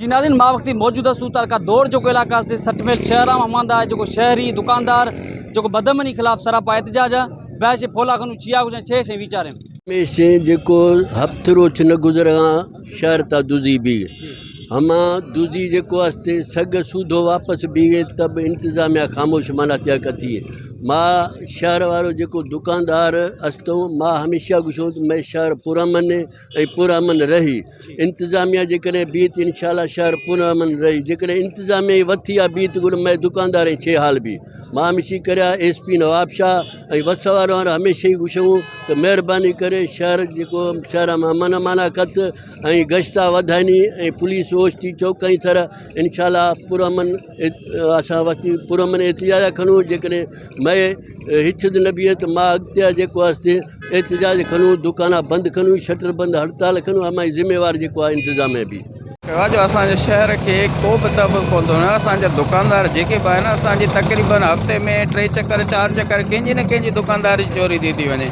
جي ناظرين مان وقتي موجوده سو تعلقه دور جيڪو علائقه آهي 60 ميل شهر آ ماندا جيڪو شهري دڪاندار جيڪو بدامني خلاف سراپا احتجاج آ بحث ڦولا خنو چيا گجن ڇي شي ويچارين. ۾ سين جيڪو هفت روچ نه گذرغان شهر تا دزي بي هما دزي جيڪو استي سگ سوڌو واپس بيهي ته به انتظاميا خاموش مانا تيا ڪٿي ما شهر وارو جيڪو دڪاندار استو ما هميشه گشو ته مي شهر پرامن ۽ پرامن رهي انتظاميا جيڪڏهن بيهي ته انشاء الله شهر پرامن رهي جيڪڏهن انتظاميا ئي وٿي آ بيهي ته گل مئي دڪاندار ۽ ڇي حال بي مان هميشه ڪريا ايس پي نوابشاهه ۽ وس وارو هاڻ هميشه ئي گشون ته مهرباني ڪري شهر جيڪو شهر ۾ امن امان آ ڪت ۽ گشتا وڌائني ۽ پوليس اوچتي چوڪ ۽ سر انشاء الله پرامن اسان وقتي پرامن احتجاج کڻون جيڪڏهن مئي هچ نه بيهي ته مان اڳتي جيڪو آهي احتجاج کڻون دڪانا بند کڻون شٽر بند هڙتال کڻون امائي ذميوار جيڪو آهي انتظاميه به. ڪيو آهي جو اسان جي شهر کي ڪو به تحفظ ڪونه ٿو ملي اسان جا دڪاندار جيڪي به آهن اسان جي تقريبن هفتي ۾ ٽي چڪر چار چڪر ڪنهن جي نه ڪنهن جي دڪانداري جي چوري ٿي ٿي وڃي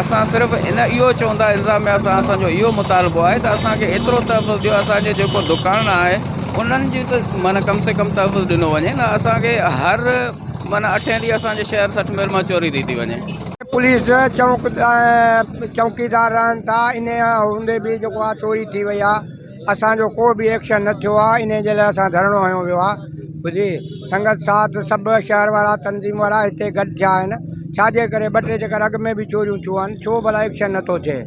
اسان صرف ان اهو چون ٿا انتظاميه سان اسان جو اهو مطالبو آهي ته اسان کي ايترو تحفظ ڏيو اسان جو جيڪو دڪان آهي انهن جي ته معنيٰ ڪم سي ڪم تحفظ ڏنو وڃي نه اسان کي هر معنيٰ اٺين ڏينهن اسان جي شهر 60 ميل مان چوري ٿي ٿي وڃي. پوليس چونڪ چونڪيدار رهن ٿا انهي هوندي به جيڪو آ چوري ٿي وئي آ اسان جو ڪو به ايڪشن نه ٿيو آ انهي جي لاء اسان ڌرڻو هنيو ويو آ ٻڌي سنگت ساٿ سڀ شهر وارا تنظيم وارا هتي گڏ ٿيا آهن ڇا جي ڪري ٻه ٽي چڪر اڳ ۾ به چوريون ٿيون آهن ڇو ڀلا ايڪشن نه ٿو ٿئي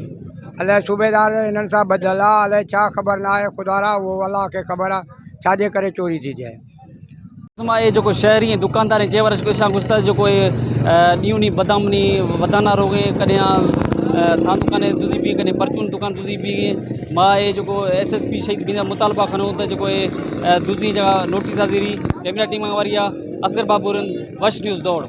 الائي صوبيدار هنن سان ٻڌل آ الائي ڇا خبر نه آهي خدارا اهو الله کي خبر آ ڇا جي ڪري چوري ٿي ٿئي. مان اهي جيڪو شهري ۽ دڪاندار ۽ چيور سان گذشته جيڪو اهي ڏينهون ڏينهن بدامني وڌندا روگي ڪڏهن ٿان دڪان دزي بي ڪڏهن پرچون دڪان دزي بي مان اهي جيڪو ايس ايس پي شهيد بي مطالبا کڻو ته جيڪو اهي دزي جا نوٽيس حاضري ڪيمرا ٽيم واري آ اصغر بابورن وش نيوز دوڙ.